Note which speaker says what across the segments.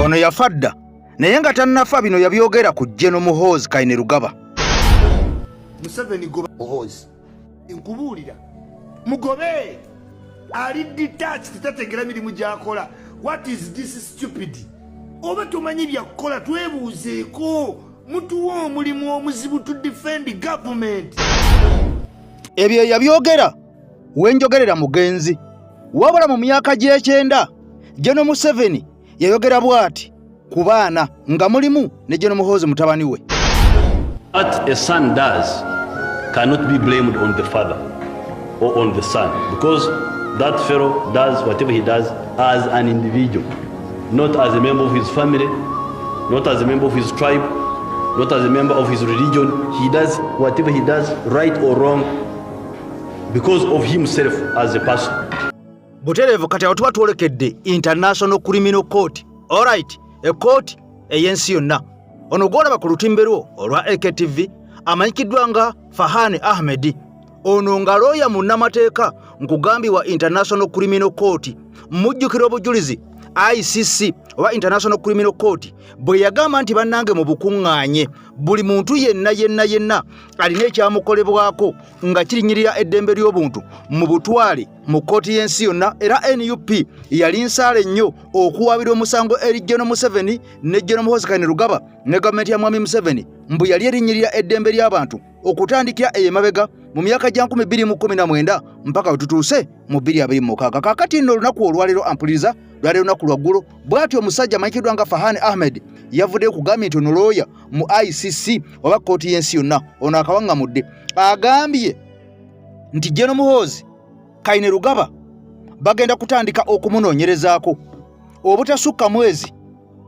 Speaker 1: Ono yafa dda, naye nga tannafa bino yabyogera ku General Muhoozi Kainerugaba.
Speaker 2: Museveni, goba Muhoozi, nkubuulira, mugobe. Ali detached, tategera mirimu gyakola. What is this stupid? Oba tomanyi byakukola, twebuuzeeko. Mutuwe omulimu omuzibu to defend government.
Speaker 1: Ebyo yabyogera wenjogerera mugenzi. Wabula mu myaka gy'ekyenda, General Museveni yayogera bw'ati ku baana, nga mulimu ne General Muhoozi mutabani we.
Speaker 3: What a son does cannot be blamed on the father or on the son, because that fellow does whatever he does as an individual, not as a member of his family, not as a member of his tribe, not as a member of his religion. He does whatever he does, right or wrong, because of himself as a person.
Speaker 1: Butereevu, kati awo tuba twolekedde International Criminal Court. Alright, ekooti ey'ensi yonna. Ono gwolaba ku lutimbe lwo olwa AKTV amanyikiddwa nga Farhan Ahmed. Ono nga looya munnamateeka, nkugambibwa International Criminal Court. Mujjukira obujulizi ICC oba International Criminal Court bwe yagamba nti, "Bannange, mu bukuŋŋaanye buli muntu yenna yenna yenna alina ekyamukolebwako nga kirinyirira eddembe ly'obuntu, mu butwale mu kkooti y'ensi yonna." Era NUP yali nsaale nnyo okuwaabira omusango eri General Museveni ne General Muhoozi Kainerugaba ne gavumenti ya Mwami Museveni, mbu yali erinnyirira eddembe ly'abantu okutandikira eyo emabega mu myaka gya 2019 mpaka we tutuuse mu 2026. Kaakati nno olunaku olwaleero, ampuliriza, lwali lunaku lwa ggulo. Bw'atyo omusajja amanyikiddwa nga Farhan Ahmed yavuddeyo kugambye nti ono looya mu ICC oba kkooti y'ensi yonna. Ono akawaŋŋamudde, agambye nti General Muhoozi Kainerugaba bagenda kutandika okumunoonyerezaako obutasukka mwezi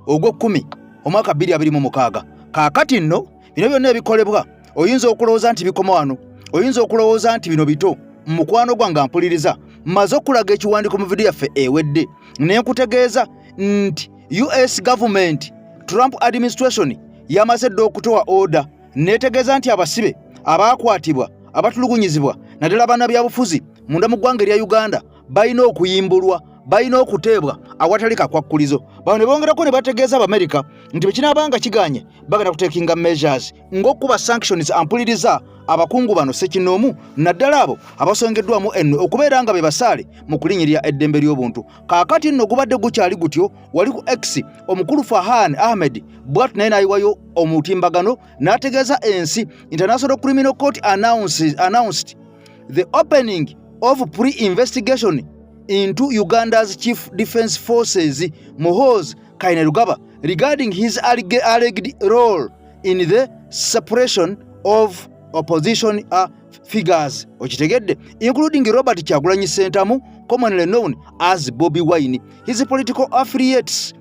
Speaker 1: ogw'ekkumi omwaka 2026. Kaakati nno bino byonna ebikolebwa, oyinza okulowooza nti bikoma wano, oyinza okulowooza nti bino bito. Mukwano gwange ampuliriza, mmaze okulaga ekiwandiiko mu vidiyo yaffe ewedde ne nkutegeeza nti US government, Trump administration, yamaze dda okutowa order neetegeeza nti abasibe abaakwatibwa, abatulugunyizibwa, naddala bannabyabufuzi munda mu ggwanga erya Uganda, balina okuyimbulwa, balina okuteebwa awatali kakwakkulizo. Bano ne bongerako ne bategeeza Abamerika nti bwe kinaabanga kiganye, bagenda kutekinga measures ng'okuba sanctions. Ampuliriza, abakungu bano ssekinnoomu, naddala abo abasongeddwamu enno okubeera nga be basaale mu kulinnyirira eddembe ly'obuntu. Kaakati nno gubadde gukyali gutyo, wali ku X omukulu Farhan Ahmed bw'atu naye n'ayiwayo omutimbagano n'ategeeza ensi, "International Criminal Court announced the opening of pre-investigation into Uganda's Chief Defense Forces Muhoozi Kainerugaba regarding his alleged role in the suppression of opposition figures," okitegedde, "including Robert Kyagulanyi Ssentamu, commonly known as Bobi Wine, his political affiliates,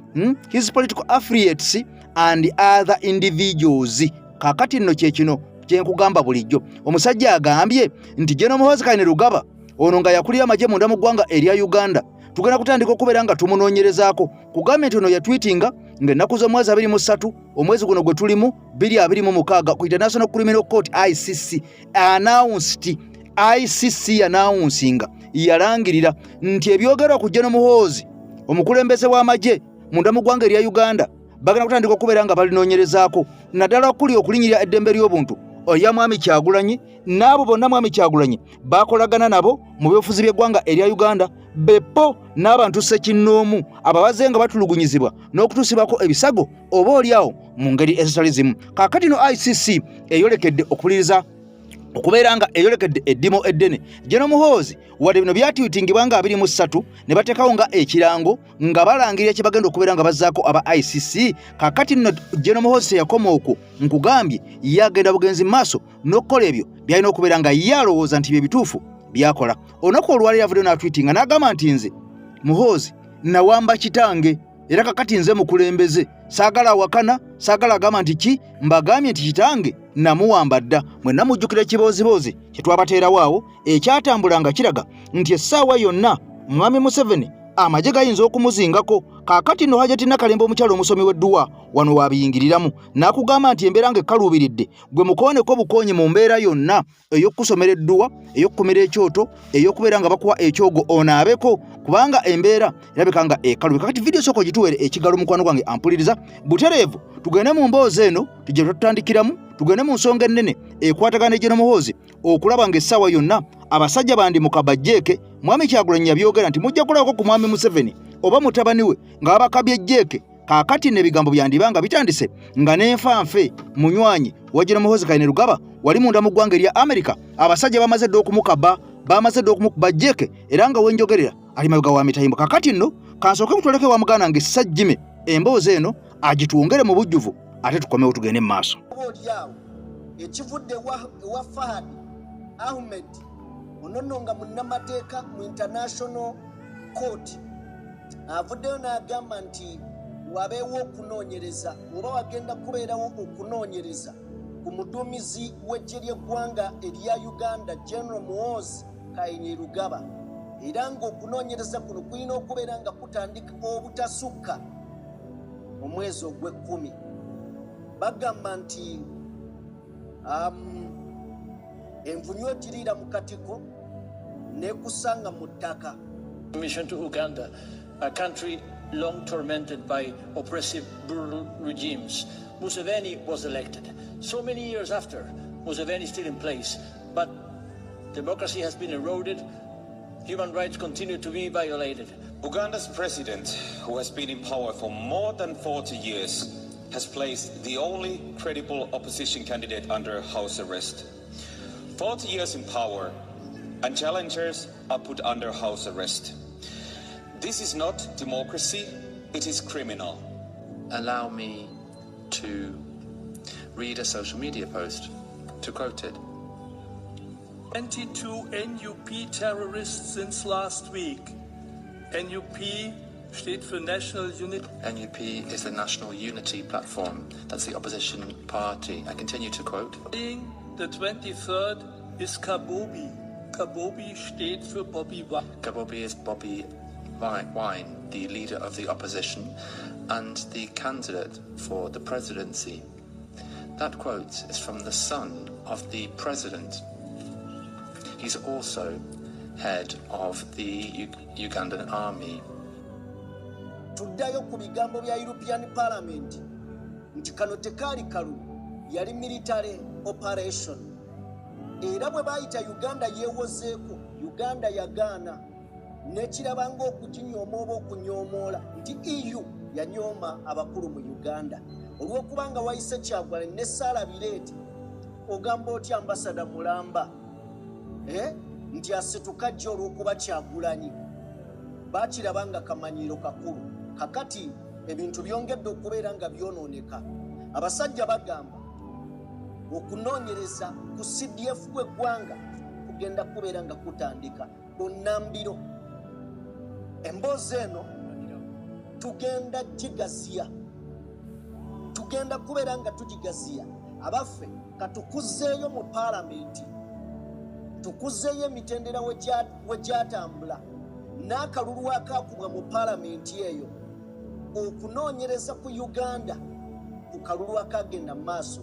Speaker 1: His political affiliates and other individuals." Kaakati nno kyekino kyenkugamba bulijjo. Omusajja agambye nti General Muhoozi Kainerugaba ono nga yakulira amagye munda mu ggwanga erya Uganda, tugenda kutandika okubeera nga tumunoonyerezaako. Kugambye nti ono yatwitinga ng'ennaku z'omwezi 23 omwezi guno gwe tulimu 2026 ku International Criminal Court, ICC announced, ICC announcinga, yalangirira nti ebyogerwa ku General Muhoozi, omukulembeze w'amagye munda mu ggwanga erya Uganda, bagenda kutandika okubeera nga balinoonyerezaako, naddala okuli okulinyirira eddembe ly'obuntu erya Mwami Kyagulanyi n'abo bonna Mwami Kyagulanyi bakolagana nabo mu byobufuzi by'eggwanga erya Uganda, beppo n'abantu ssekinnoomu ababaze nga batulugunyizibwa n'okutuusibwako ebisago oba oliawo mu ngeri ezitali zimu. Kaakati no ICC eyolekedde okuwuliriza okubeera nga eyolekedde eddimu eddene General Muhoozi. Wadde bino byatwitingibwa nga 23 ne bateekawo nga ekirango nga balangirira kye bagenda okubeera nga bazzaako aba ICC, kaakati nno General Muhoozi teyakoma okwo. Nkugambye, ye agenda bugenzi mu maaso n'okukola ebyo byalina okubeera nga ye alowooza nti bye bituufu byakola. Olunaku olwaleero avuddeyo n'atwitinga n'agamba nti, "Nze Muhoozi nawamba kitange, era kakati nze mukulembeze. Saagala awakana, saagala agamba nti ki. Mbagambye nti kitange namuwamba dda." Mwenna mujjukira ekibooziboozi kye twabateerawo awo ekyatambula nga kiraga nti essaawa yonna Mwami Museveni amagye gayinza okumuzingako Kaakati nno Hajati Nakalembe omukyala omusomi w'edduwa wano waabiyingiriramu n'akugamba nti embeera ng'ekkaluubiridde gwe mukooneko bukoonyi mu mbeera yonna ey'okukusomera edduwa, ey'okukumira ekyoto, ey'okubeera nga bakuwa ekyogo onaabeko kubanga embeera erabika nga ekalubi. Kakati vidiyo sooka ogituweere ekigalo mukwano gwange ampuliriza butereevu, tugende mu mboozi eno tujje tutandikiramu, tugende mu nsonga ennene ekwatagana ne General Muhoozi okulaba ng'essaawa yonna abasajja bandi mu kabajjeeke. Mwami Kyagulanyi yabyogera nti mujja kulabako ku Mwami Museveni oba mutabani we nga babakabye jjeeke. Kaakati nno ebigambo byandiba nga bitandise nga n'enfa nfe munywanyi wa General Muhoozi Kainerugaba wali munda mu ggwanga erya Amerika, abasajja bamaze dda okumukaba, bamaze dda okumukuba jjeeke era nga wenjogerera ali mabega wa mitayimbwa. Kakati nno kansooke mutwaleko ewa muganda wange Ssajjime emboozi eno agitwongere mu bujjuvu ate tukomewo tugende mu maaso.
Speaker 4: Oba ekivudde ewa Fahad Ahmed ono nno nga munnamateeka mu International Court avuddeyo n'agamba nti wabeewo okunoonyereza oba wagenda kubeerawo okunoonyereza ku muduumizi w'eggye ly'eggwanga erya Uganda General Muhoozi Kainerugaba, era ng'okunoonyereza kuno kulina okubeera nga kutandika obutasukka omwezi ogw'ekkumi. Bagamba nti envunyu egiriira mu katiko n'ekusanga mu ttaka.
Speaker 5: Mission to Uganda, a country long tormented by oppressive, brutal regimes. Museveni was elected. So many years after, Museveni is still in place, but democracy has been eroded, human rights continue to be violated.
Speaker 6: Uganda's president, who has been in power for more than 40 years, has placed the only credible opposition candidate under house arrest. 40 years in power, and challengers are put under house arrest. This is not democracy, it is criminal.
Speaker 7: Allow me to read a social media post, to quote it.
Speaker 8: 22 NUP terrorists since last week. NUP steht für National Unity.
Speaker 7: NUP is the National Unity Platform. That's the opposition party. I continue to quote.
Speaker 8: The 23rd is Kabobi. Kabobi steht für Bobi Wine.
Speaker 7: Kabobi is Bobi Wine, the leader of the opposition and the candidate for the presidency. That quote is from the son of the president. He's also head of the Ugandan army.
Speaker 4: Tuddayo ku bigambo bya European Parliament nti kano tekaali kalulu, yali military operation, era bwe baayita Uganda yeewozeeko, Uganda yagaana n'ekiraba ng'okuginyooma oba okunyoomoola nti EU yanyooma abakulu mu Uganda olw'okubanga wayise Kyagulanyi ne Saala Bireete. Ogamba otya ambasada mulamba nti asituka jjo olw'okuba Kyagulanyi? Bakiraba nga kamanyiiro kakulu. Kakati ebintu byongedde okubeera nga byonooneka. Abasajja bagamba okunoonyereza ku CDF kw'eggwanga kugenda kubeera nga kutandika bunnambiro. Emboozi eno tugenda gigaziya, tugenda kubeera nga tugigaziya. Abaffe, katukuzeeyo mu paalamenti, tukuzeeyo emitendera we gyatambula n'akalulu akaakubwa mu paalamenti eyo, okunoonyereza ku Uganda ku kalulu akagenda mu maaso.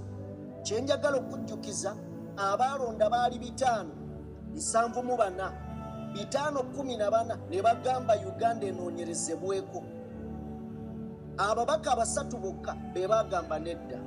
Speaker 4: Kyenjagala okujjukiza, abaalonda baali 574, 514 ne bagamba Uganda enoonyerezebweko. Ababaka abasatu bokka be bagamba nedda.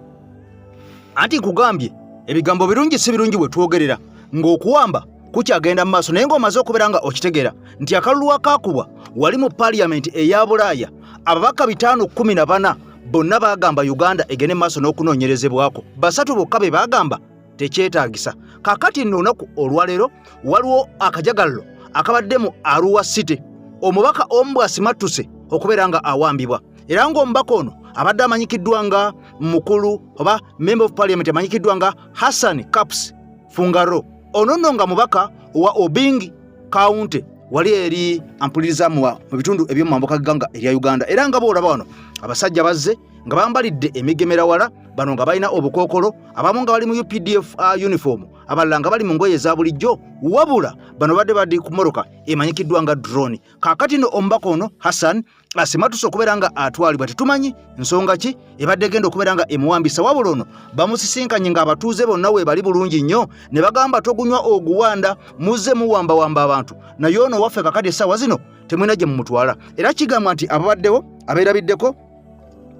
Speaker 1: Anti nkugambye ebigambo birungi si birungi bwe twogerera ng'okuwamba kukyagenda mu maaso, naye ng'omaze okubeera nga okitegeera nti akalulu akaakubwa wali mu paaliyamenti eya Bulaaya, ababaka 514 bonna baagamba Uganda egende mu maaso n'okunoonyerezebwako, basatu bokka be baagamba tekyetaagisa. Kaakati nno olunaku olwaleero waliwo akajagallo akabadde mu Arua City, omubaka omu bw'asimattuse okubeera nga awambibwa, era ng'omubaka ono abadde amanyikiddwa nga mukulu oba member of parliament amanyikiddwa nga Hassan Caps Fungaro. Ono nno nga mubaka owa Obing County wali eri ampuliriza mu bitundu eby'omu mambuka g'eggwanga erya Uganda. Era nga bw'olaba wano abasajja bazze nga bambalidde emigemerawala, bano nga balina obukookolo, abamu nga bali mu UPDF uniform, abalala nga bali mu ngoye eza bulijjo. Wabula bano badde badi ku mmotoka emanyikiddwa nga drone. Kaakati no omubaka ono Hassan asimatuse okubeera nga atwalibwa, tetumanyi nsonga ki ebadde egenda okubeera nga emuwambisa. Wabula ono bamusisinkanye ng'abatuuze bonna weebali bulungi nnyo ne bagamba togunywa oguwanda, muzze muwambawamba abantu, naye ono waffe kakati essaawa zino temulina gye mumutwala. Era kigambwa nti ababaddewo abeerabiddeko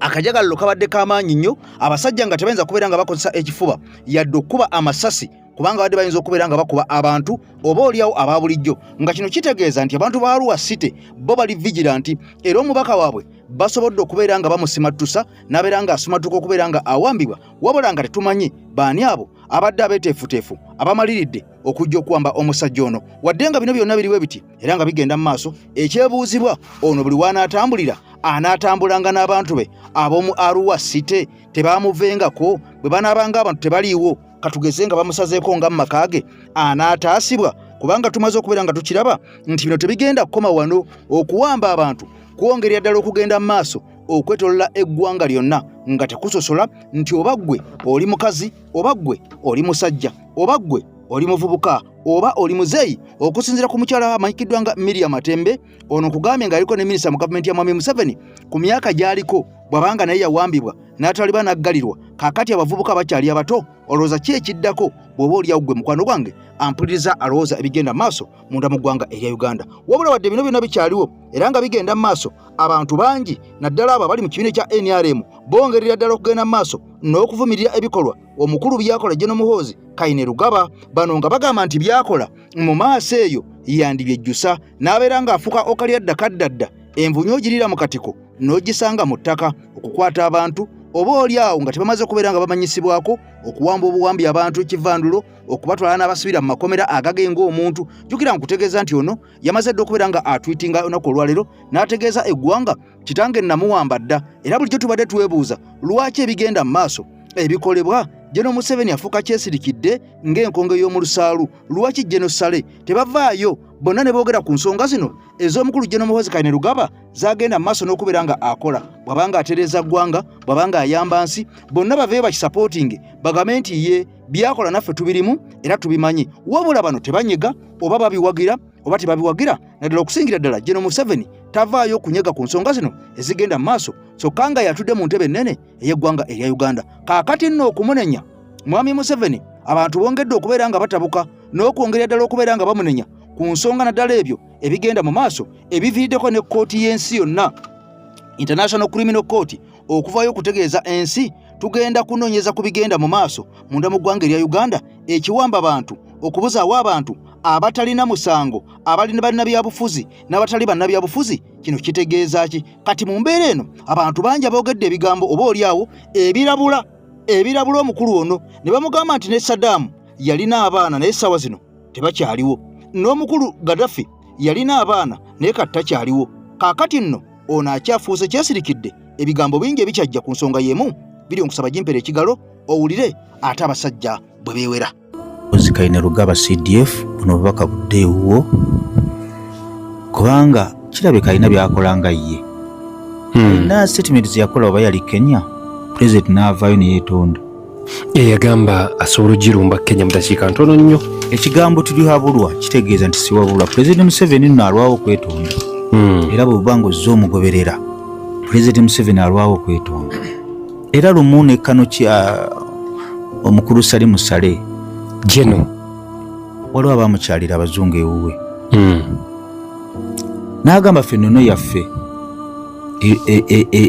Speaker 1: akajagalalo kabadde k'amaanyi nnyo, abasajja nga tebayinza kubeera nga bakozesa ekifuba yadde okukuba amasasi, kubanga badde bayinza okubeera nga bakuba abantu oba oliawo aba bulijjo, nga kino kitegeeza nti abantu ba Arua City bo bali vigilanti, era omubaka waabwe basobodde okubeera nga bamusimattusa n'abeera nga asimattuka okubeera nga awambibwa. Wabula nga tetumanyi baani abo abadde abeeteefuteefu abamaliridde okujja okuwamba omusajja ono. Wadde nga bino byonna biriwo biti era nga bigenda mu maaso, ekyebuuzibwa ono buli w'anaatambulira anaatambulanga n'abantu be ab'omu Arua City tebamuvengako? Bwe banaabanga abantu tebaliiwo, katugeze nga bamusazeeko nga mu maka ge, anaataasibwa? Kubanga tumaze okubeera nga tukiraba nti bino tebigenda kukoma wano. Okuwamba abantu kwongerera ddala okugenda mu maaso okwetolola eggwanga lyonna, nga tekusosola nti oba ggwe oli mukazi, oba ggwe oli musajja, oba ggwe oli muvubuka, oba oli muzeeyi. Okusinziira ku mukyala amanyikiddwa nga Miriam Matembe, ono kugambye ng'aliko ne minisita mu gavumenti ya Mwami Museveni, ku myaka gy'aliko bw'abanga naye yawambibwa n'atalibwa n'aggalirwa. Kaakati abavubuka bakyali abato, olowooza ki ekiddako bw'oba oliawo ggwe mukwano gwange ampuliriza alowooza ebigenda maaso munda mu ggwanga erya Uganda? Wabula wadde bino byonna bikyaliwo era nga bigenda mu maaso, abantu bangi naddala abo abali mu kibiina kya NRM bongerera ddala okugenda mu maaso n'okuvumirira ebikolwa omukulu byakola General Muhoozi Kainerugaba. Bano nga bagamba nti byakola mu maaso eyo yandibyejjusa n'abeera ng'afuuka okalya dda kaddadda, envunyu ogirira mu katiko n'ogisanga mu ttaka, okukwata abantu oba oli awo nga tebamaze kubeera nga bamanyisibwako, okuwamba obuwambi abantu ekivandulo, okubatwala n'abasibira mu makomera agagenga omuntu. Jjukira nkutegeeza nti ono yamaze dda okubeera nga atwitinga olunaku olwaleero n'ategeeza eggwanga, kitange namuwamba dda. Era bulijjo tubadde twebuuza lwaki ebigenda mu maaso ebikolebwa General Museveni afuuka kyesirikidde ng'enkonge y'omu lusaalu. Lwaki General Saleh tebavaayo bonna ne boogera ku nsonga zino ez'omukulu General Muhoozi Kainerugaba zagenda mu maaso n'okubeera nga akola? Bw'abanga atereeza ggwanga, bw'abanga ayamba nsi, bonna baveeyo bakisapootinge, bagambe nti ye byakola naffe tubirimu era tubimanyi. Wabula bano tebanyega oba babiwagira oba tebabiwagira, naddala okusingira ddala General Museveni tavaayo kunyega ku nsonga zino ezigenda mu maaso, kyokka nga yatudde mu ntebe ennene ey'eggwanga erya Uganda. Kaakati nno okumunenya Mwami Museveni, abantu bongedde okubeera nga batabuka n'okwongera ddala okubeera nga bamunenya ku nsonga naddala ebyo ebigenda mu maaso ebiviiriddeko ne kkooti y'ensi yonna, International Criminal Court, okuvaayo okutegeeza ensi tugenda kunoonyeza ku bigenda mu maaso munda mu ggwanga erya Uganda, ekiwamba bantu, okubuzaawo abantu abatalina musango, abali bannabyabufuzi n'abatali bannabyabufuzi. Kino kitegeeza ki? Kati mu mbeera eno abantu bangi aboogedde ebigambo oba oli awo ebirabula ebirabula omukulu ono, ne bamugamba nti ne Saddam yalina abaana naye essaawa zino tebakyaliwo, n'omukulu Gaddafi yalina abaana naye kati takyaliwo. Kaakati nno ono akyafuuse kyesirikidde. Ebigambo bingi ebikyajja ku nsonga y'emu biri, nkusaba gimpera ekigalo owulire ate abasajja bwe beewera.
Speaker 9: Muhoozi Kainerugaba CDF, buno obubaka budde ewuwo, kubanga kirabika alina byakola nga ye. Alina statement zeyakola oba yali Kenya, president n'avaayo ne yeetonda.
Speaker 10: Yagamba asobola ogirumba Kenya mu dakiika ntono nnyo.
Speaker 9: Ekigambo tirihabulwa kitegeeza nti siwabulwa. President Museveni nno alwawo okwetonda. Era bwe buba nga ozze omugoberera, President Museveni alwawo okwetonda. Era lumu ne kano kya omukulu Salimu Saleh
Speaker 10: Geno,
Speaker 9: waliwo abamukyalira abazungu ewuwe, n'agamba ffe ennono yaffe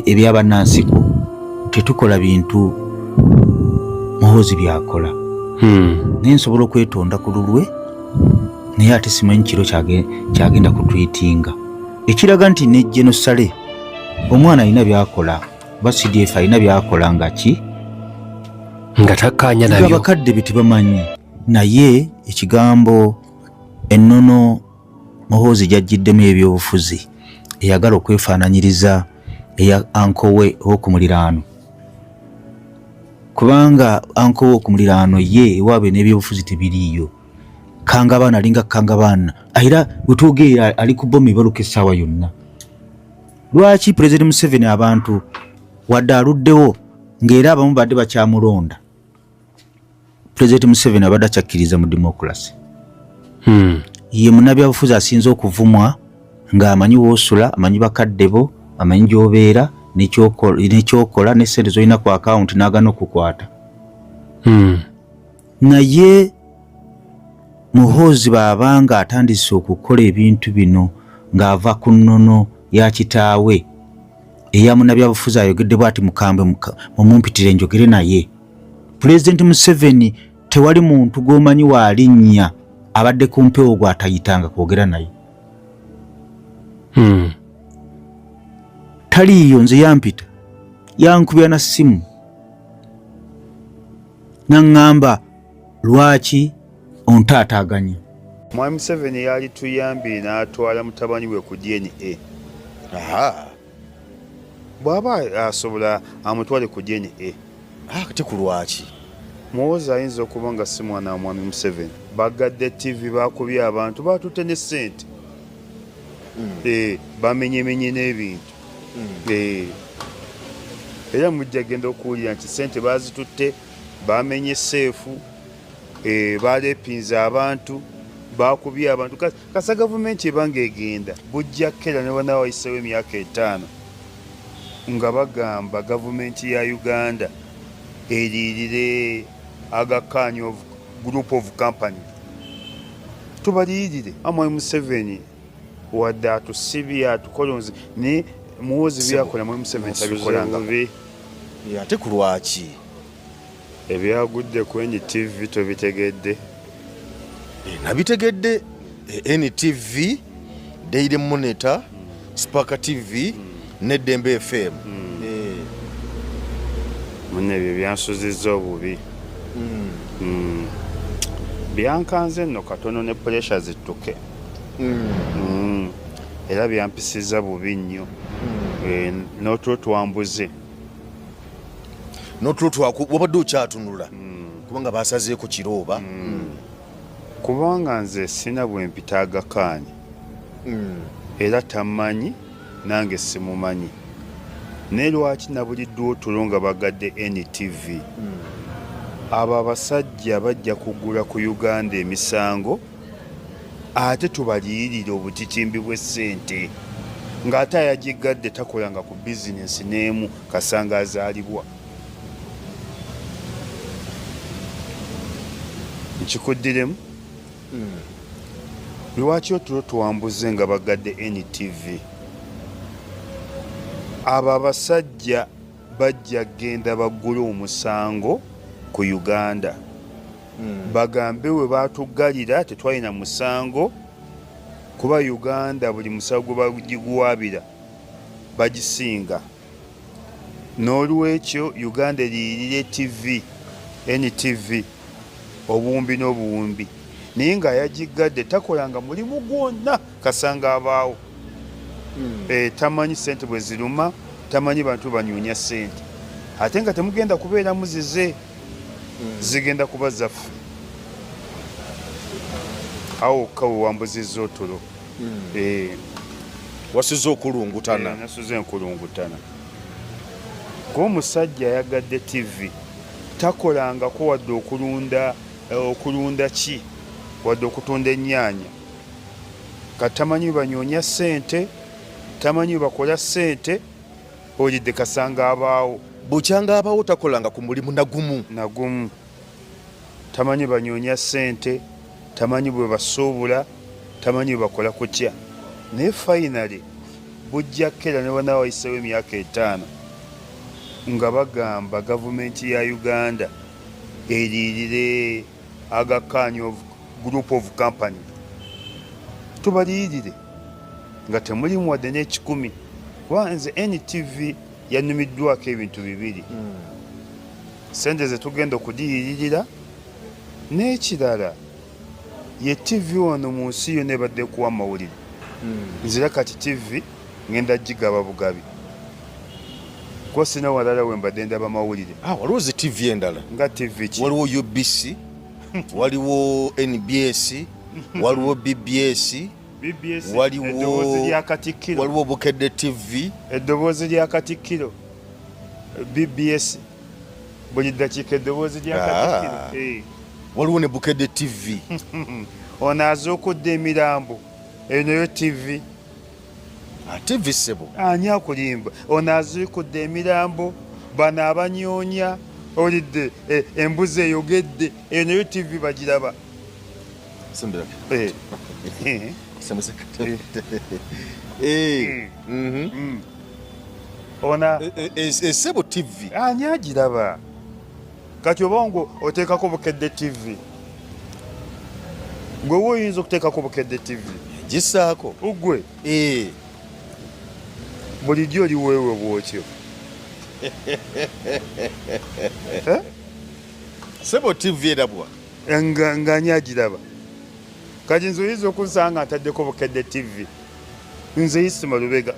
Speaker 9: ebyabannansiku tetukola bintu Muhoozi byakola, naye nsobola okwetonda ku lulwe, naye ate simanyi kiro kyagenda kutwitinga, ekiraga nti ne General Saleh omwana alina byakola oba CDF alina byakola nga ki
Speaker 10: nga takkaanya nabyo.
Speaker 9: Abakadde bye tebamanyi. Naye ekigambo ennono Muhoozi gyajjiddemu ebyobufuzi eyagala okwefaananyiriza eya uncle we ow'oku muliraano, kubanga uncle we ow'oku muliraano ye ewaabwe n'ebyobufuzi tebiriiyo. Kanga baana alinga kanga baana, era wetwogerera ali ku bomu ebaluka essaawa yonna. Lwaki President Museveni abantu Wadde aluddewo ng'era abamu badde bakyamulonda, Pulezidenti Museveni abadde akyakkiriza mu demokulasi. Ye munnabyabufuzi asinze okuvumwa ng'amanyi w'osula, amanyi bakadde bo, amanyi gy'obeera n'ekyokola ne ssente z'olina ku akawunti n'agana okukwata. Naye Muhoozi bw'aba ng'atandise okukola ebintu bino ng'ava ku nnono ya kitaawe eya munnabyabufuzi ayogedde bw'ati mukambwe mumumpitire njogere naye. Pulezidenti Museveni tewali muntu gw'omanyi waalinnya abadde ku mpewo gw'atayitanga kwogera naye. Taliiyo nze yampita yankubira na ssimu n'aŋŋamba lwaki ontaataaganya.
Speaker 11: Mwami Museveni yalituyambye n'atwala mutabani we ku DNA.
Speaker 2: Aha.
Speaker 11: Bw'aba asobola amutwale ku DNA.
Speaker 2: Ate ku lwaki?
Speaker 11: Muhoozi ayinza okuba nga si mwana wa Mwami Museveni. Bagadde TV, bakubye abantu, batutte ne ssente. Bamenyemenye n'ebintu. Era mujja genda okuwulira nti ssente baazitutte, bamenye seefu, baleepinze abantu, bakubye abantu. Kasa gavumenti ebanga egenda bujja kera ne bana wayiseewo emyaka 5 nga bagamba gavumenti ya Uganda eriirire Aga Khan of group of company tubaliyirire. Amwami Museveni wadde atusibye atukolonze naye Muhoozi byakola Mwami Museveni tabikolanga.
Speaker 2: Ate ku lwaki?
Speaker 11: Ebyagudde ku NTV tobitegedde?
Speaker 2: Nabitegedde. NTV, Daily Monitor, Spark TV ne Dembe FM.
Speaker 11: Munne ebyo byansuzizza obubi. Byankanze nno katono ne pressure zittuke. Era byampisizza bubi nnyo. N'otulo twambuze.
Speaker 2: N'otulo twaku wabadde okyatunula kubanga basazeeko kirooba.
Speaker 11: Kubanga nze sina bwe mpita Aga Khan. Era tammanyi nange simumanyi. Naye lwaki nabuliddwa otulo nga bagadde NTV? Abo abasajja bajja kugula ku Uganda emisango ate tubaliyirire obutitimbi bw'essente ng'ate ayagigadde takolanga ku bizinensi n'emu kasanga azaalibwa. Nkikuddiremu. Lwaki otulo twambuze nga bagadde NTV? Abo abasajja bajja genda baggule omusango ku Uganda. Bagambe we baatuggalira tetwalina musango kuba Uganda buli musango gwe bagiguwaabira bagisinga. N'olwekyo Uganda eriyirire TV, NTV obuwumbi n'obuwumbi naye ng'ayagiggadde takolanga mulimu gwonna kasanga abaawo. Tamanyi ssente bwe ziruma, tamanyi bantu banyuunya ssente ate nga temugenda kubeeramu zize. Zigenda kuba zaffe. Awo wokka we wambuzizza otulo.
Speaker 2: Wasuze okulungutana.
Speaker 11: Nasuze nkulungutana. Kuba omusajja ayagadde TV takolangako wadde okulunda okulunda ki wadde okutunda ennyaanya. Kati tamanyi bwe banyoonya ssente, tamanyi bwe bakola ssente. Olidde kasanga abaawo.
Speaker 2: Bukyanga abaawo takolanga ku mulimu nagumu.
Speaker 11: Nagumu. Tamanyi banyoonya ssente, tamanyi bwe basuubula, tamanyi bwe bakola kutya. Naye finally bujja kera ne banaaba wayiseewo emyaka 5 nga bagamba gavumenti ya Uganda eriyirire Aga Khan of group of company tubaliyirire nga temulimu wadde n'ekikumi. Kuba nze NTV yanumiddwako ebintu bibiri. Ssente ze tugenda okugiyiririra n'ekirala ye TV wano mu nsi yonna ebadde ekuwa amawulire. Nzira kati TV ngenda gigaba bugabi. Kuba sirina walala we mbadde ndaba mawulire.
Speaker 2: Waliwo zi TV endala.
Speaker 11: Nga TV ki?
Speaker 2: Waliwo UBC, waliwo NBS, waliwo BBS,
Speaker 11: BBS, eddoboozi lya Katikkiro.
Speaker 2: Waliwo Bukedde TV.
Speaker 11: Eddoboozi lya Katikkiro. BBS buli ddakiika eddoboozi lya Katikkiro.
Speaker 2: Ah.
Speaker 11: Eh.
Speaker 2: Waliwo ne Bukedde TV.
Speaker 11: Ono azuukudde emirambo, eyo nayo TV.
Speaker 2: Ah, TV ssebo.
Speaker 11: Ani akulimba? Ono azuukudde emirambo, bano abanyoonya, olidde eh, embuzi eyogedde, eyo nayo TV bagiraba.
Speaker 2: Sembera.
Speaker 11: Eh.
Speaker 2: Sembera. Eh.
Speaker 11: Ona
Speaker 2: Essebo TV.
Speaker 11: Ani agiraba? Kati oba ngo oteekako Bukedde TV, gwe we oyinza okuteekako Bukedde TV?
Speaker 2: Gisaako.
Speaker 11: Ugwe.
Speaker 2: Eh.
Speaker 11: Bulijjo oli weewe bw'otyo. Eh?
Speaker 2: Sebo TV erabwa.
Speaker 11: Nga ani agiraba? Kati nze oyinza okunsanga nga ntaddeko Bukedde TV. Nze Isima Lubega.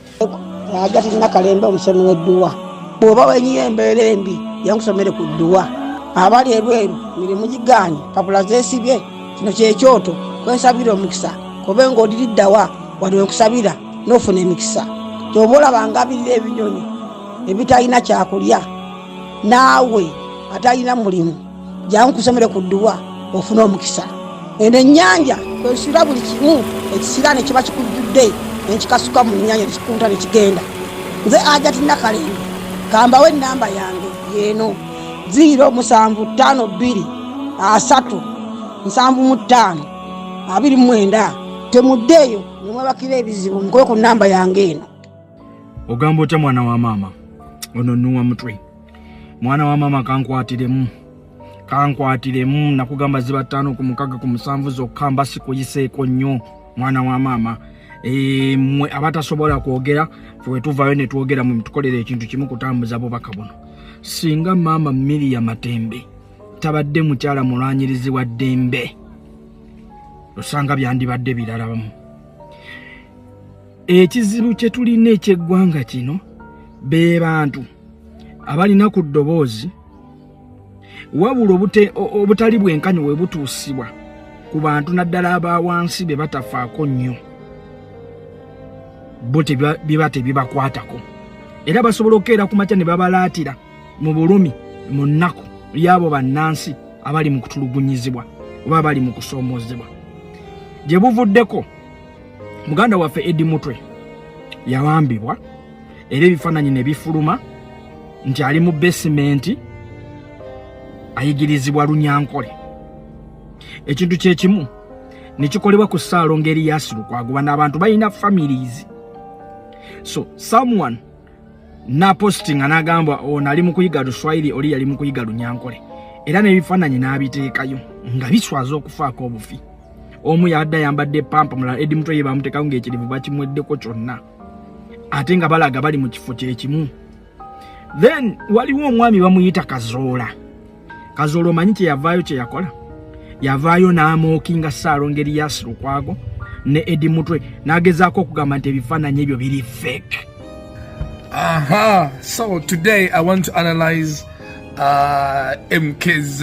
Speaker 12: Ajja tulina kalembe omusomi w'edduwa. Bw'oba wenyiye embeera embi, yankusomere ku dduwa. Abali ebweru mirimu gigaanye, papula zeesibye. Kino kyekyoto kwensabira omukisa, kobe ng'odiriddawa wano wenkusabira n'ofuna emikisa. Kyoba olaba ngabirira ebinyonyi ebitalina kyakulya, naawe atalina mulimu, jangu nkusomere ku dduwa ofune omukisa. Eno ennyanja kwesula buli kimu, ekisiraani kiba kikujjudde nekikasuka mu nnyanja nekikunta nekigenda. Nze Ajati Nakalembe, kambawo ennamba yange yeeno 0752 3 75 29. Temuddeeyo nemwebakira ebizibu, mukube ku nnamba yange eno.
Speaker 13: Ogamba otya mwana wa maama? Ono nuwa mutwe mwana wa maama, kankwatiremu kankwatiremu. Nakugamba ziba 5 ku 6 ku 7 zokka, mba sikuyiseeko nnyo mwana wa maama. Mmwe abatasobola kwogera, ffe wetuvayo ne twogera, mwe mutukolera ekintu kimu, kutambuza bubaka buno. Singa maama Miria Matembe tabadde mukyala mulwanyirizi wa ddembe, osanga byandibadde biralamu. Ekizibu kye tulina ekyeggwanga kino, be bantu abalina ku ddoboozi, wabula obutali bwenkanyi we butuusibwa ku bantu, naddala aba wansi, be batafaako nnyo, bo biba tebibakwatako, era basobola okukeera ku makya ne babalaatira mu bulumi, mu nnaku y'abo bannansi abali mu kutulugunyizibwa oba abali mu kusoomoozebwa. Gye buvuddeko, muganda waffe Eddie Mutwe yawambibwa, era ebifaananyi ne bifuluma nti ali mu basement ayigirizibwa Lunyankole. Ekintu kyekimu ne kikolebwa ku Ssaalongo Erias Lukwago. Bano abantu balina families. So someone napostinga n'agamba ono ali mu kuyiga Luswayiri, oli yali mu kuyiga Lunyankole, era n'ebifaananyi n'abiteekayo nga biswaza okufaako obufi. Omu yabadde ayambadde pampa, mulala Eddie Mutwe ye bamuteekawo ng'ekirivu bakimweddeko kyonna, ate nga balaga bali mu kifo kyekimu. Then waliwo omwami bamuyita Kazoola. Kazoola omanyi kye yavaayo kye yakola? Yavaayo n'amockinga Ssaalongo Erias Lukwago ne Eddie Mutwe, n'agezaako okugamba nti ebifaananyi ebyo biri fake.
Speaker 14: Aha. So today I want to analyze MK's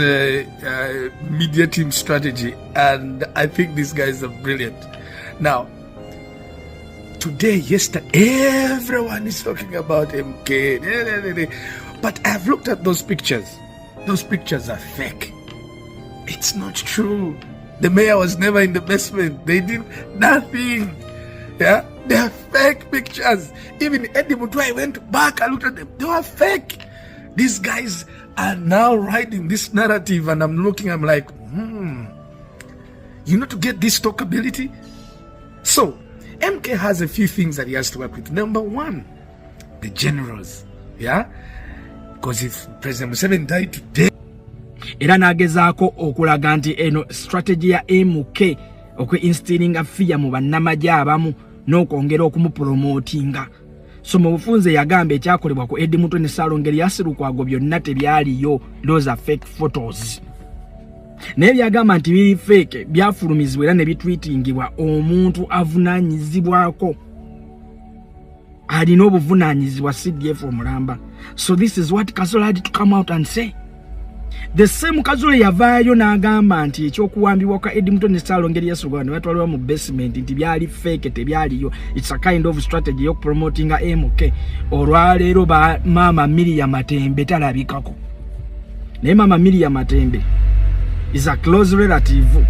Speaker 14: media team strategy, and I think these guys are brilliant. Now, today, yesterday, everyone is talking about MK, but I've looked at those pictures. Those pictures are fake. It's not true. The mayor was never in the basement. They did nothing. Yeah, they are fake pictures. Even Eddie Mutwe, I went back, I looked at them. They were fake. These guys are now riding this narrative, and I'm looking, I'm like, You know, to get this talkability. So, MK has a few things that he has to work with. Number one, the generals. Yeah? Because if President Museveni died today,
Speaker 13: Era n'agezaako okulaga nti eno strategy ya MK okwe-instillinga fear mu bannamagye abamu n'okwongera okumupromotinga. So mu bufunze yagamba ekyakolebwa ku Eddie Mutwe ne Ssaalongo Erias Lukwago byonna tebyaliyo, those are fake photos. Naye byagamba nti biri fake byafulumizibwa era ne bitweetingibwa omuntu avunaanyizibwako, alina obuvunaanyizibwa, CDF omulamba. So this is what Kazola had to come out and say. The same Kazule yavaayo n'agamba nti ekyokuwambibwa kwa Eddie Mutwe ne Ssaalongo Erias Lukwago ne batwalibwa mu basement nti byali fake, tebyaliyo, it's a kind of strategy y'okupromotinga MK. Olwaleero ba maama Miria Matembe talabikako, naye maama Miria Matembe is a close relative,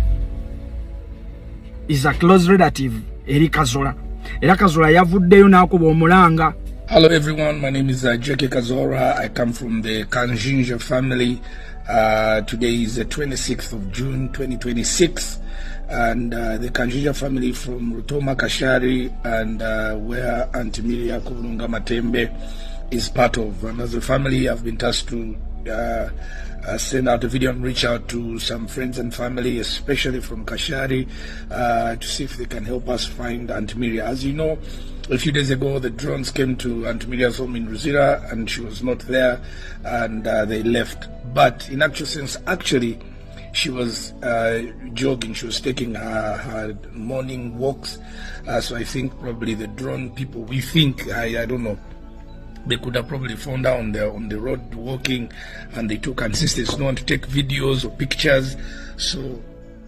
Speaker 13: is a close relative eri Kazola, era Kazola yavuddeyo n'akuba omulanga.
Speaker 14: Hello everyone, my name is Jackie Kazora. I come from the Kanjinja family. Today is the 26th of June 2026, and the Kanjinja family from Rutoma Kashari, and where Auntie Miria Kubunga Matembe is part of. And as a family, I've been tasked to send out a video and reach out to some friends and family, especially from Kashari, to see if they can help us find Auntie Miria. As you know, a few days ago, the drones came to Auntie Miria's home in Luzira, and she was not there, and they left. But in actual sense, actually, she was jogging. She was taking her morning walks. So I think probably the drone people, we think, I don't know, they could have probably found her on the road walking, and they took. And since there's no one to take videos or pictures, so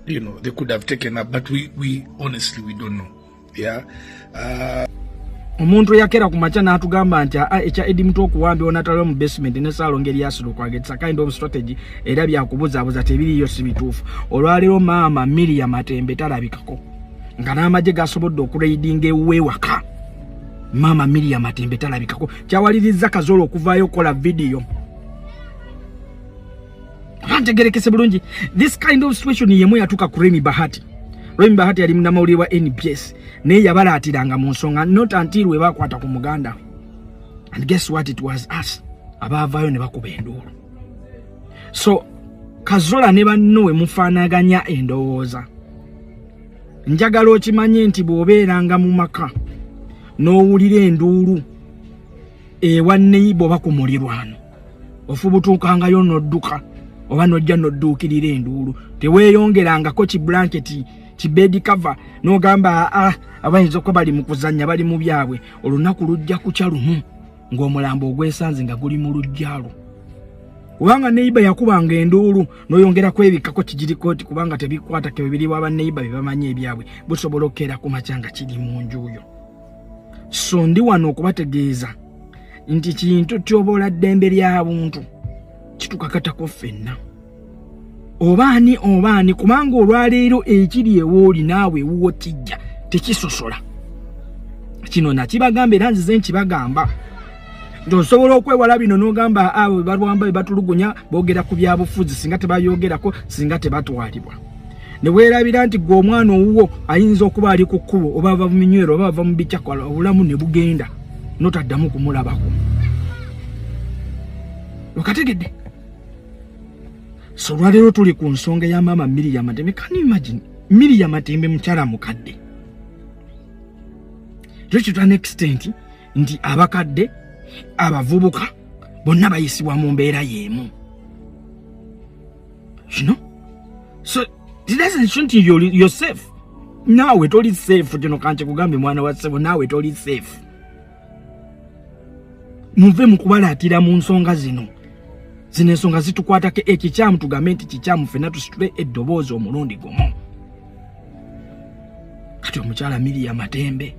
Speaker 14: they could have taken her. But we honestly, we don't know. Yeah.
Speaker 13: Omuntu eyakera ku makya n'atugamba nti aa ekya Eddie Mutwe okuwambibwa n'atwalibwa mu basement ne Ssaalongo Erias Lukwago, it's a kind of strategy, era byakubuzaabuza, tebiriyo, si bituufu. Olwaleero maama Miria Matembe talabikako, nga n'amagye gasobodde okuraidinga ewuwe waka. Maama Miria Matembe talabikako, kyawaliriza Kazola okuvaayo okukola vidiyo. Oba ntegerekese bulungi, this kind of situation yemu yatuuka ku Remi Bahati. Remi Bahati yali munnamawulire wa NBS, naye yabalaatiranga mu nsonga, not until we bakwata ku muganda we. And guess what? It was us abaavaayo ne bakuba enduulu. So Kazola ne banno we mufaanaganya endowooza, njagala okimanye nti bw'obeeranga mu maka n'owulira enduulu ewa neighbour oba ku mulirwano, ofubutuukangayo n'odduka oba n'ojja n'odduukirira enduulu. Teweeyongerangako kiblanketi, kibed cover, n'ogamba aa abayinza okuba bali mu kuzannya, bali mu byabwe. Olunaku lujja kukya lumu ng'omulambo ogwesanze nga guli mu luggya lwo, kubanga neighbour yakubanga enduulu n'oyongera kwebikako kigirikooti, kubanga tebikwata kebibiri bwa baneighbour bye bamanyi ebyabwe, busobola okukeera ku makya nga kiri mu njuuyo. So ndi wano okubategeeza nti kintu tyobola ddembe lya buntu kitukakatako ffenna, oba ani oba ani, kubanga olwaleero ekiri ewooli naawe ewuwo kijja tekisosola. Kino nakibagamba era nzize nkibagamba nti osobola okwewala bino n'ogamba abo balwamba be batulugunya boogera ku byabufuzi, singa tebayogerako, singa tebatwalibwa, ne weerabira nti gwe omwana owuwo ayinza okuba ali ku kkubo, oba ava mu minywero, oba ava mu bicakala, obulamu ne bugenda notaddamu kumulabako. Okategedde? So olwaleero tuli ku nsonga ya maama Miria Matembe. Can you imagine? Miria Matembe mukyala mukadde kyo to an extent nti abakadde, abavubuka bonna bayisibwa mu mbeera y'emu. So it doesn't show nti you're safe. Naawe toli safe. Kino kankikugambe, mwana wa ssebo, naawe toli safe. Muve mu kubalaatira mu nsonga zino. Zino ensonga zitukwatako. Ekikyamu tugambe nti kikyamu, ffenna tusitule eddoboozi omulundi gumu. Kati omukyala Miria Matembe.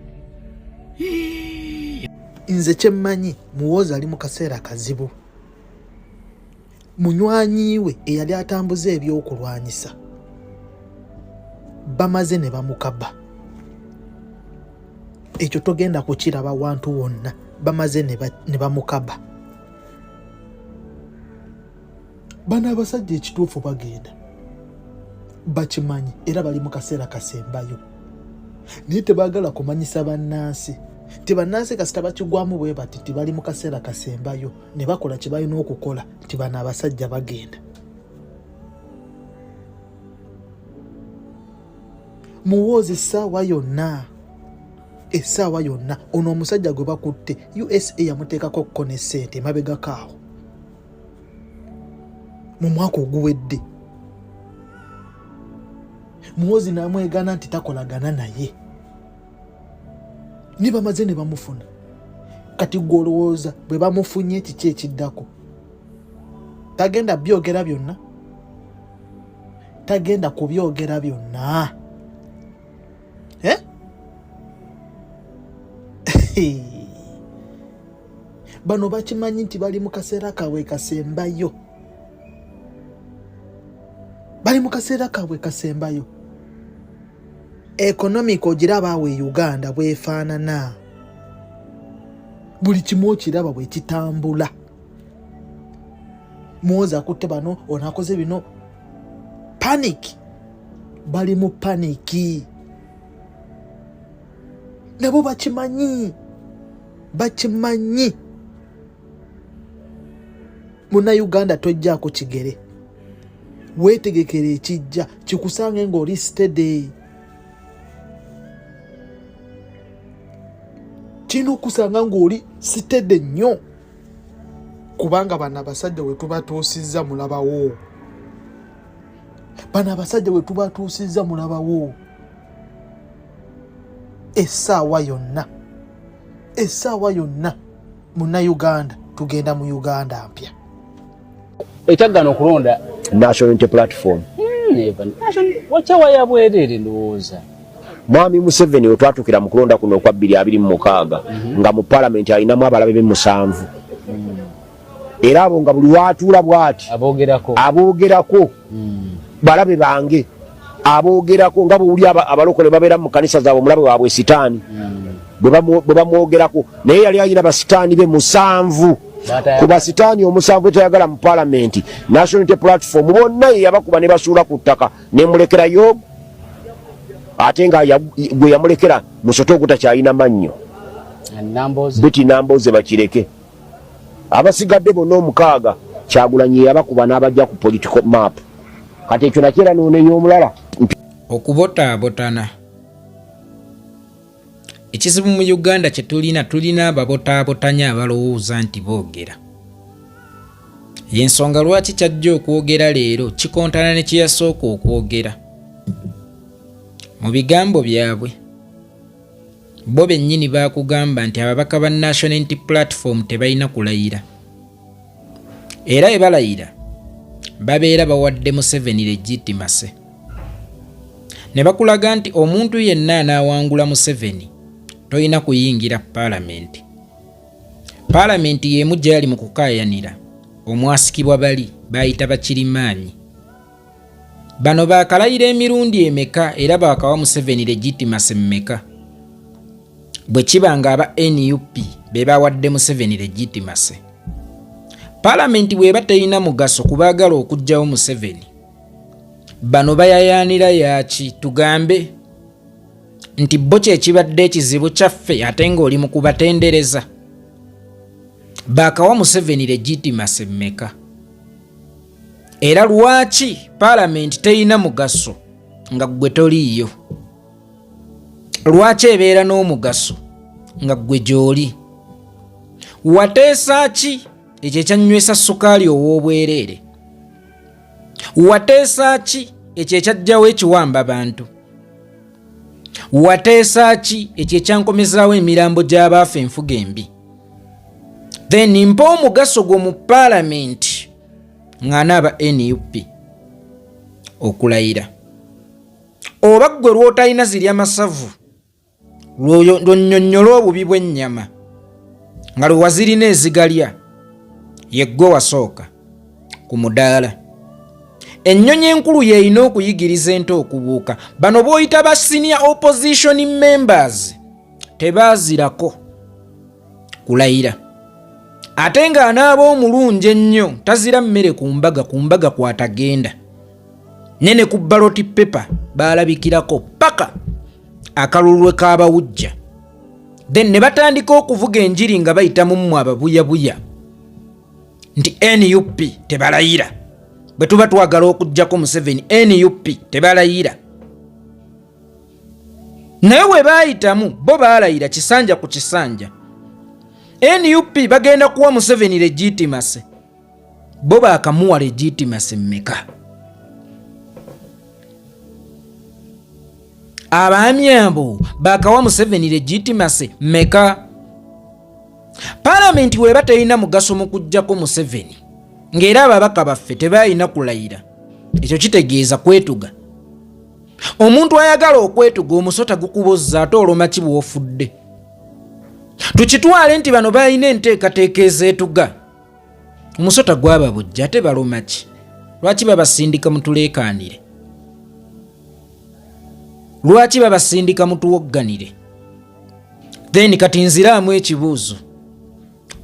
Speaker 15: Nze kyemmanyi, Muwoozi ali mu kaseera kazibu. Munywanyi we eyali atambuza ebyokulwanyisa bamaze ne bamukaba. Ekyo togenda kukiraba wantu wonna. Bamaze ne bamukaba. Bano abasajja ekituufu bagenda bakimanyi, era bali mu kaseera kasembayo, naye tebaagala kumanyisa bannansi nti bannansi kasita bakigwamu bwe bati nti bali mu kaseera kasembayo, ne bakola kye balina okukola nti bano abasajja bagenda. Muwoozi essaawa yonna, essaawa yonna. Ono omusajja gwe bakutte, USA yamuteekako kko ne ssente emabegako awo mu mwaka oguwedde. Muwoozi n'amwegaana nti takolagana naye, ne bamaze ne bamufuna. Kati gwe olowooza bwe bamufunye kiki ekiddako? Tagenda byogera byonna, tagenda kubyogera byonna. Eh? Bano bakimanyi nti bali mu kaseera kaabwe kasembayo, bali mu kaseera kaabwe kasembayo. Economic ogiraba awo e Uganda bwefaanana, buli kimu okiraba bwe kitambula. Muwozi akutte bano, ono akoze bino, panic, bali mu panic. Nabo bakimanyi, bakimanyi. Munnayuganda, tojjaako kigere, weetegekera ekijja kikusange ng'oli steady. Kirina okusanga ng'oli steady nnyo, kubanga bano abasajja we tubatuusizza mulabawo, bano abasajja we tubatuusizza mulabawo. Essaawa yonna, essaawa yonna, Munnayuganda, tugenda mu Uganda mpya.
Speaker 16: Ekyaggana okulonda
Speaker 17: National Unity Platform.
Speaker 16: Wakyawaya bwereere ndowooza.
Speaker 17: Mwami Museveni wetwatukira mu kulonda kuno okwa 2026, nga mu palamenti alinamu abalabe be 7, era abo nga buli watuula bwati
Speaker 16: abogerako,
Speaker 17: aboogerako, balabe bange aboogerako, nga bwewuli abalokole babeera mu kanisa zaabwe, omulabe waabwe sitaani, bwe bamwogerako. Naye yali alina basitaani be 7. Ku basitaani 7 etayagala mu palamenti, National Unity Platform bonna ye yabakuba ne basuula ku ttaka, nemulekerayo, ate nga gwe yamulekera musote ogutakyalina mannyo.
Speaker 16: Namboze.
Speaker 17: Betty Namboze bakireke. Abasigadde bonna 6, Kyagulanyi yabakuba n'abajja ku political map. Kati ekyo nakyo era noonenya omulala.
Speaker 18: Okubotaabotana. Ekizibu mu Uganda kye tulina, tulina ababotaabotanya abalowooza nti boogera. Y'ensonga lwaki kyajja okwogera leero kikontana ne kye yasooka okwogera. Mu bigambo byabwe, bo bennyini baakugamba nti ababaka ba National Unity Platform tebalina kulayira. Era bwe balayira babeera bawadde Museveni legitimacy. Ne bakulaga nti omuntu yenna anaawangula Museveni tolina kuyingira paalamenti. Paalamenti y'emu gyali mu kukaayanira omwasikibwa bali baayita bakirimaanyi. Bano baakalayira emirundi emeka era baakawa Museveni legitimacy mmeka? Bwe kiba nga aba NUP be bawadde Museveni legitimacy, paalamenti bw'eba terina mugaso ku baagala okuggyawo Museveni, bano bayayaanira yaaki? Tugambe nti bo kye kibadde ekizibu kyaffe, ate ng'oli mu kubatendereza. Baakawa Museveni legitimacy mmeka? Era lwaki paalamenti terina mugaso nga ggwe toliiyo? Lwaki ebeera n'omugaso nga ggwe gy'oli? Wateesa ki ekyo ekyanywesa sukaali ow'obwereere? Wateesa ki ekyo ekyajjawo ekiwamba bantu? Wateesa ki ekyo ekyankomezaawo emirambo gy'abaafa enfuga embi? Then mpa omugaso gwo mu paalamenti ng'anaaba NUP okulayira, oba ggwe lw'otalina zirya masavu lwonnyonnyola obubi bw'ennyama nga lwe wazirina ezigalya, yeggwe wasooka ku mudaala. Ennyonyi enkulu yeeyina okuyigiriza ento okubuuka. Bano b'oyita ba senior opposition members tebaazirako kulayira, ate ng'anaaba omulungi ennyo tazira mmere ku mbaga, ku mbaga kwatagenda nene ku ballot paper baalabikirako paka akalulu lwe kaabawujja, then ne batandika okuvuga enjiri nga bayita mu mmwe ababuyabuya nti NUP tebalayira, bwe tuba twagala okuggyako Museveni NUP tebalayira. Naye we baayitamu bo baalayira kisanja ku kisanja. NUP bagenda kuwa Museveni legitimacy, bo baakamuwa legitimacy mmeka? Abaami abo baakawa Museveni legitimacy mmeka? Paalamenti weeba terina mugaso mu kuggyako Museveni, Ng'era ababaka baffe tebalina kulayira, ekyo kitegeeza kwetuga. Omuntu ayagala okwetuga omusota gukubozza, ate oloma ki bw'ofudde? Tukitwale nti bano balina enteekateeka ezeetuga, omusota gwababujja, ate baloma ki? Lwaki babasindika mutuleekaanire? Lwaki babasindika mutuwogganire? Then kati nziraamu ekibuuzo,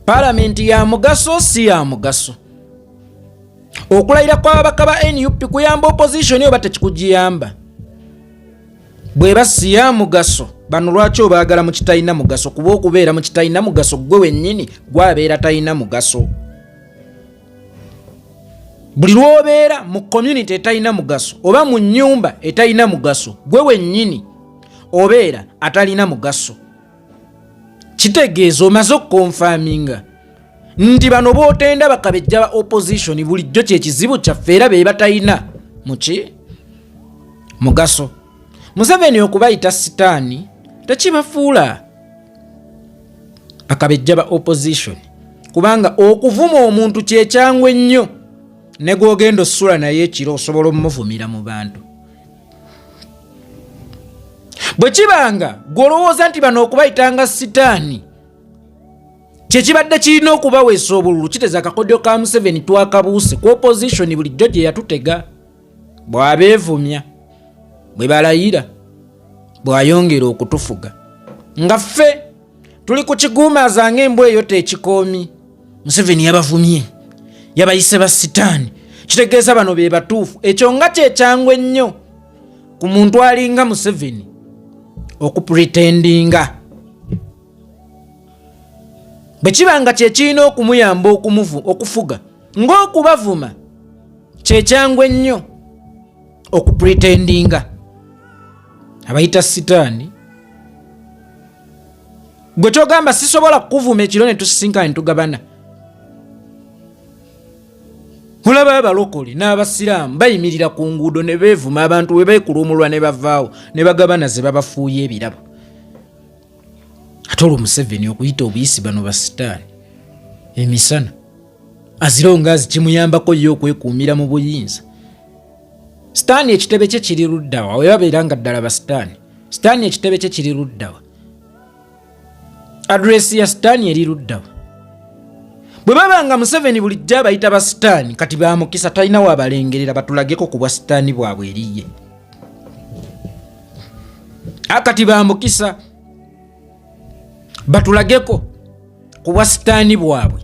Speaker 18: Palamenti ya mugaso si ya mugaso? Okulayira kw'ababaka ba NUP kuyamba opposition oba tekikugiyamba? Bweba si ya mugaso, bano lwaki obaagala mu kitalina mugaso? Kuba okubeera mu kitalina mugaso gwe wennyini gwabeera talina mugaso. Buli lw'obeera mu community etalina mugaso oba mu nnyumba etalina mugaso, gwe wennyini obeera atalina mugaso. Kitegeeza omaze okukonfaminga nti bano b'otenda bakabejja ba opposition bulijjo kyekizibu kyaffe, era be batalina muki mugaso. Museveni okubayita sitaani tekibafuula bakabejja ba opposition, kubanga okuvuma omuntu kyekyangu ennyo, ne gw'ogenda osula naye ekiro osobola omuvumira mu bantu. Bwe kibanga gw'olowooza nti bano okubayitanga sitaani kyekibadde kirina okubaweesa obululu, kiteza akakodyo ka Museveni twakabuuse ku opposition bulijjo gye yatutega, bw'abeevumya, bwe balayira, bw'ayongera okutufuga nga ffe tuli ku kiguumaaza ng'embwa eyo tekikoomi. Museveni yabavumye, yabayise ba sitaani, kitegeeza bano be batuufu. Ekyo nga kyekyangu ennyo ku muntu alinga Museveni okupretendinga. Bwe kiba nga kyekirina okumuyamba okufuga ng'okubavuma, kyekyangu ennyo okupretendinga abayita sitaani. Gwe kyogamba sisobola kukuvuma ekiro ne tusisinkana ne tugabana. Olaba abalokole n'abasiraamu bayimirira ku nguudo ne beevuma, abantu we beekulumulwa ne bavaawo ne bagabana ze babafuuye ebirabo. Ate olwo Museveni okuyita obuyisi bano basitaani emisana azironga kimuyambako ye okwekuumira mu buyinza. Sitaani ekitebe kye kiri luddawa? We babeera nga ddala basitaani, sitaani ekitebe kye kiri luddawa? Address ya sitaani eri luddawa? Bwe baba nga Museveni bulijjo abayita basitaani, kati bamukisa talina wabalengerera, batulageko ku bwa sitaani bwabwe eriye. Akati bamukisa batulageko ku bwa sitaani bwabwe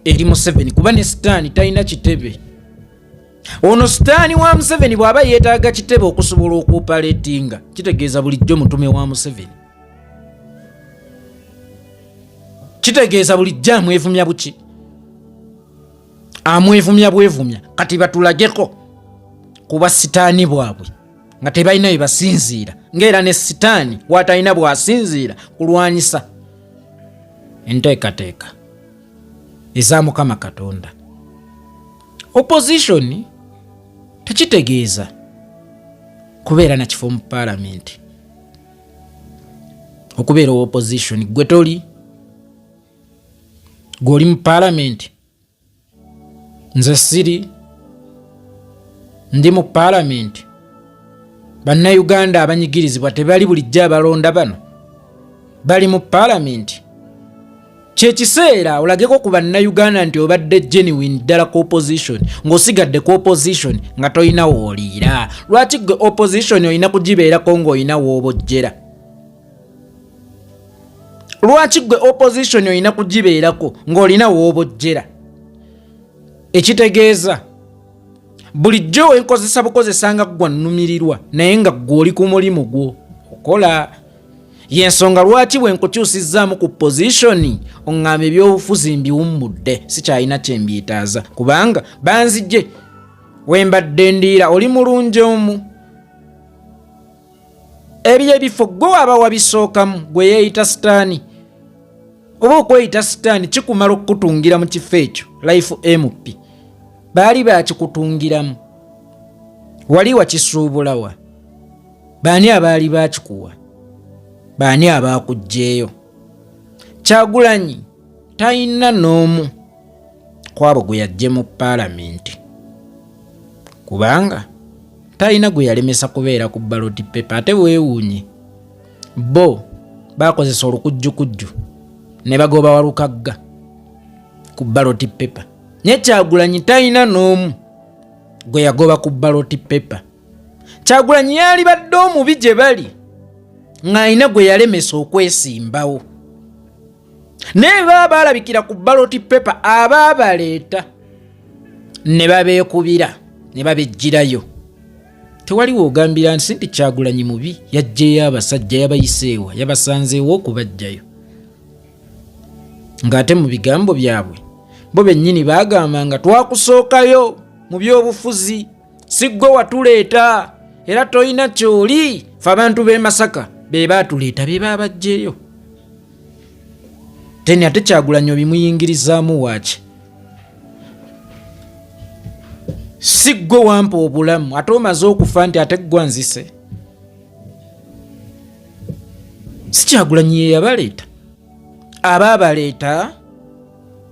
Speaker 18: eri Museveni, kuba ne sitaani talina kitebe. Ono sitaani wa Museveni bw'aba yeetaaga kitebe okusobola okuopaletinga, kitegeeza bulijjo mutume wa Museveni, kitegeeza bulijjo amwevumya buki, amwevumya bwevumya. Kati batulageko kuba sitaani bwabwe nga tebalina bye basinziira, ng'era ne sitaani watalina bw'asinziira kulwanyisa enteekateeka eza Mukama Katonda. Opposition tekitegeeza kubeera na kifo mu paalamenti. Okubeera owa opposition, gwe toli, gwe oli mu paalamenti, nze siri ndi mu paalamenti. Bannayuganda abanyigirizibwa tebali bulijjo abalonda bano bali mu paalamenti. Kyekiseera olageko ku bannayuganda nti obadde genuine ddala ku opposition, ng'osigadde ku opposition nga tolina wooliira. Lwaki gwe opposition olina kugibeerako ng'olina woobojjera? Lwaki gwe opposition olina kugibeerako ng'olina woobojjera? Ekitegeeza bulijjo wenkozesa bukozesa nga ggwa nnumirirwa, naye nga ggwe oli ku mulimu gwo okola. Yensonga lwaki bwe nkukyusizzaamu ku pozishoni oŋŋamba ebyobufuzi mbiwummudde, sikyalina kye mbyetaaza, kubanga banzijje wembadde ndiira. Oli mulungi omu ebyo ebifo gwe waba wabisookamu, gwe yeeyita sitaani oba okweyita sitaani kikumala okukutungira mu kifo ekyo. Life MP baali bakikutungiramu, wali wakisuubulawa? Baani abaali bakikuwa? Baani abaakuggyeeyo? Kyagulanyi talina n'omu kwabo gwe yajje mu paalamenti kubanga talina gwe yalemesa kubeera ku baloti pepa. Ate weewuunye bo bakozesa olukujjukujju ne bagoba Walukagga ku baloti pepa, naye Kyagulanyi talina n'omu gwe yagoba ku baloti pepa. Kyagulanyi yalibadde omubi gye bali ng'alina gwe yalemesa okwesimbawo, naye baba balabikira ku baloti pepa abaabaleeta ne babeekubira ne babejjirayo. Tewaliwo ogambira nsi nti Kyagulanyi mubi, yaggyeyo abasajja, yabayiseewa, yabasanzeewo okubajjayo, ng'ate mu bigambo byabwe bo bennyini baagamba nga twakusookayo mu byobufuzi, si ggwe watuleeta era tolina kyoli, fe abantu b'e Masaka be baatuleeta, be baabajjeeyo. Teni ate Kyagulanyi obimuyingirizaamu waaki? Si ggwe wampa obulamu ate omaze okufa nti ate ggwa nzise. Si Kyagulanyi ye yabaleeta, abaabaleeta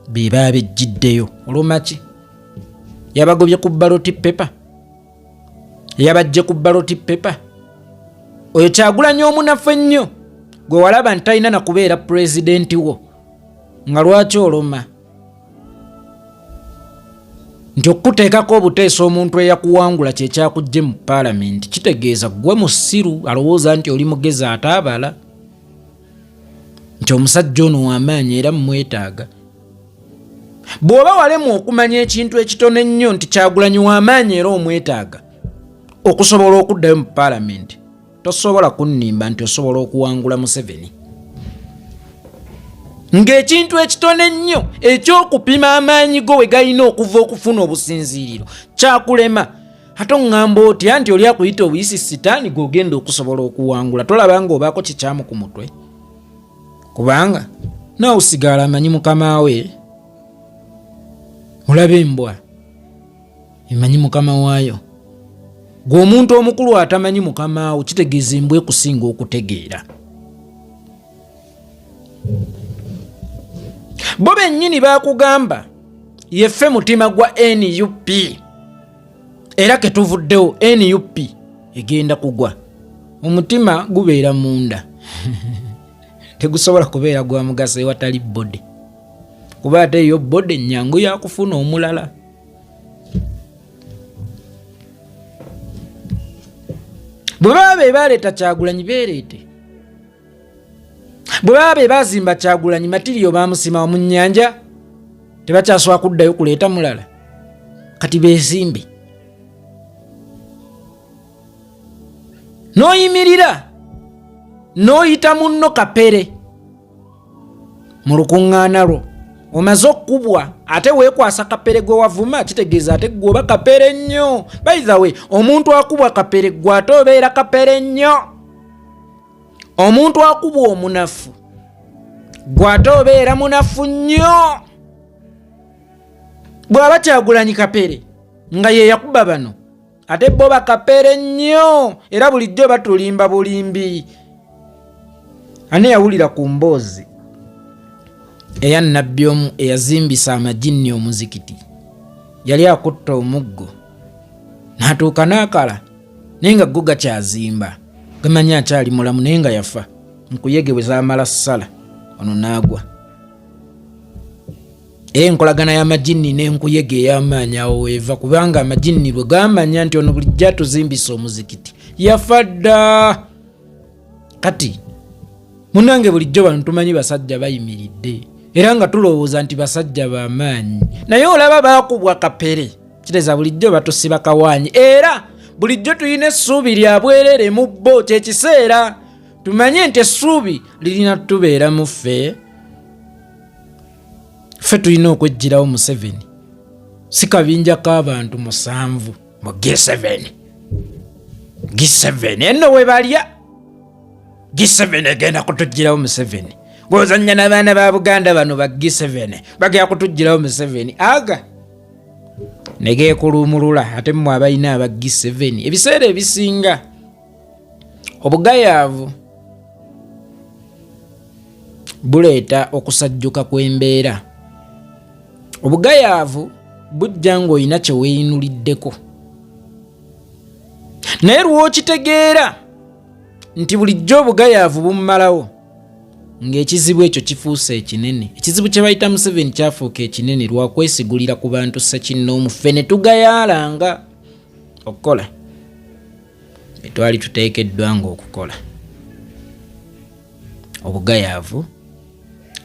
Speaker 18: be baabejjiddeyo. Olwomaki yabagobye ku baloti pepa, yabajje ku baloti pepa. Oyo Kyagulanyi omunafu ennyo gwe walaba nti talina na kubeera pulezidenti wo, nga lwaki oloma nti okukuteekako obuteesa omuntu eyakuwangula kyekyakujje mu paalamenti kitegeeza gwe musiru alowooza nti oli mugezi ate abala nti omusajja ono wamaanyi era mumwetaaga. Bw'oba walemwa okumanya ekintu ekitono ennyo nti Kyagulanyi wamaanyi era omwetaaga okusobola okuddayo mu paalamenti, tosobola kunnimba nti osobola okuwangula Museveni. Ng'ekintu ekitono ennyo eky'okupima amaanyi go we galina okuva okufuna obusinziiriro kyakulema, ate oŋŋamba otya nti oli akuyita obuyisi sitaani gw'ogenda okusobola okuwangula? Tolaba ng'obaako kikyamu ku mutwe, kubanga naawe osigala amanyi mukama we. Olaba embwa emanyi mukama waayo, gwe omuntu omukulu atamanyi mukama wo kitegeeza embwa ekusinga okutegeera. Bo bennyini bakugamba yeffe mutima gwa NUP era ketuvuddewo NUP egenda kugwa. Omutima gubeera munda tegusobola kubeera gwa mugaso ewatali bode, kuba ate eyo bode nyangu yakufuna omulala. Bwe baba be baleeta Kyagulanyi beereete, bwe baba be bazimba Kyagulanyi matiriyo bamusima mu nnyanja, tebakyasobola kuddayo kuleeta mulala, kati beesimbe. N'oyimirira n'oyita munno kapere mu lukuŋŋaana lwo, omaze okukubwa ate weekwasa kapere gwe wavuma, kitegeeza ate gwe oba kapere nnyo. By the way, omuntu akubwa kapere gwe ate obeera kapere nnyo. Omuntu akubwa omunafu gwe ate obeera munafu nnyo. Bw'aba Kyagulanyi kapere nga ye yakuba bano, ate bo bakapere nnyo era bulijjo batulimba bulimbi. Ani yawulira ku mboozi eya nnabbi omu eyazimbisa amajinni omuzikiti? Yali akutte omuggo n'atuuka n'akala, naye nga go gakyazimba, gamanyi akyali mulamu naye nga yafa. Nkuyege bwe zaamala ssala ono n'agwa. Era enkolagana y'amajinni n'enkuyege ey'amaanyi awo weeva, kubanga amajinni bwe gamanya nti ono bulijjo atuzimbisa omuzikiti yafa dda. Kati munange bulijjo bano tumanyi basajja bayimiridde era nga tulowooza nti basajja bamaanyi, naye olaba baakubwa kapere, kitegeeza bulijjo batusiba kawaanyi era bulijjo tulina essuubi lya bwerere mu bo. Kyekiseera tumanye nti essuubi lirina tubeera mu ffe. Ffe tulina okwejjirawo Museveni, si kabinja k'abantu 7 mu G7. G7 eno we balya, G7 egenda kutujjirawo Museveni. Gwozannya n'abaana ba Buganda bano ba G7 bagenda kutujjirawo Museveni. Aga ne geekuluumulula. Ate mmwe abalina aba G7 ebiseera ebisinga obugayaavu buleeta okusajjuka kw'embeera. Obugayaavu bujja ng'olina kye weeyinuliddeko, naye lw'okitegeera nti bulijjo obugayaavu bummalawo, ng'ekizibu ekyo kifuuse ekinene. Ekizibu kye bayita Museveni kyafuuka ekinene lwakwesigulira ku bantu ssekinnoomu, ffe ne tugayaalanga okukola etwali tuteekeddwa ng'okukola. Obugayaavu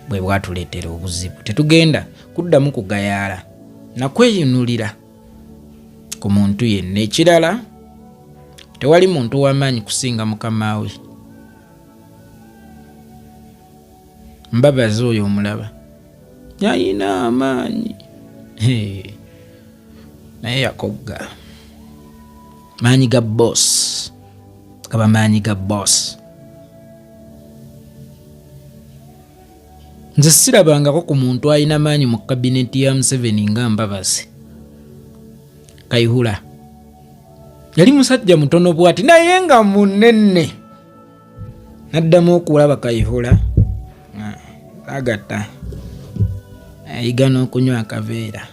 Speaker 18: bwe bwatuleetera obuzibu. Tetugenda kuddamu kugayaala nakweyunulira ku muntu yenna. Ekirala, tewali muntu w'amaanyi kusinga mukama we. Mbabazi oyo omulaba yalina amaanyi, naye yakogga maanyi ga boss, gaba maanyi ga boss. Nze sirabangako ku muntu alina maanyi mu kabineti ya Museveni nga Mbabazi. Kayihura yali musajja mutono bwati naye nga munene. Naddamu okulaba Kayihura agatta ayiga n'okunywa akaveera.